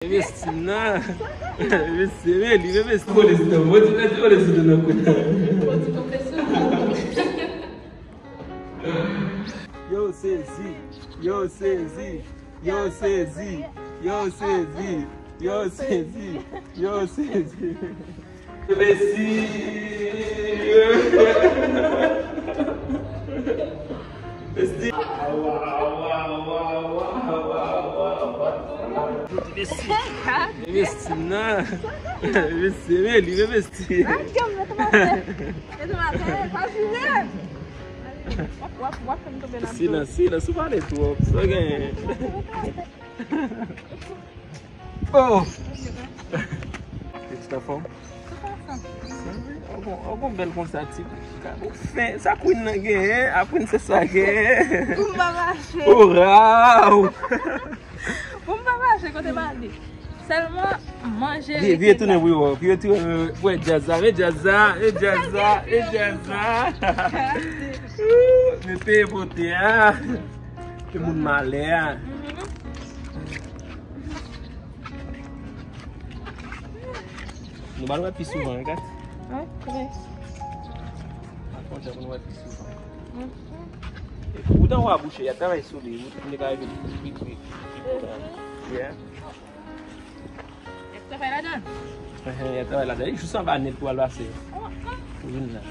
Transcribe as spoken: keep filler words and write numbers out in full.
Messi nan. Messi, men li, men Messi. Polis nan, mwen di, mwen di, polis nan nan kout. Yo sezi, yo sezi, yo sezi, yo sezi, yo sezi, yo sezi. Messi. Messi. Messi. Messi nan. Messi, men li, men Messi. Silans, silans, ou pale twòp. Sa gen. Oh! Ti anfòm? Ou gon, ou gon bèl konsa, ti. Ou fen, sa Queen nan genyen, a Queen se sa genyen. Pou m pa mache. Ora! Pou m pa mache, kote m ale? Sèlman manje. Vire, vire tounen pou yo, vire tounen pou yo. Wè, djaz la, men djaz la, men djaz la, men djaz la. Men peye pote a. Ke moun malè a. Nou pral wè pi souvan, wi, Kat. Ok. Ak kontan pou nou wè pi souvan. Mhm. E poutan w a bouche, y a travay sou li, wi, pou li ka rive pi, pi, pi, pi kontan. Mhm. Yeah. Y ap travay ladan? Ehe, y ap travay ladan. E jis anba nèt pou al pase. Oh, oh. Pou vin la.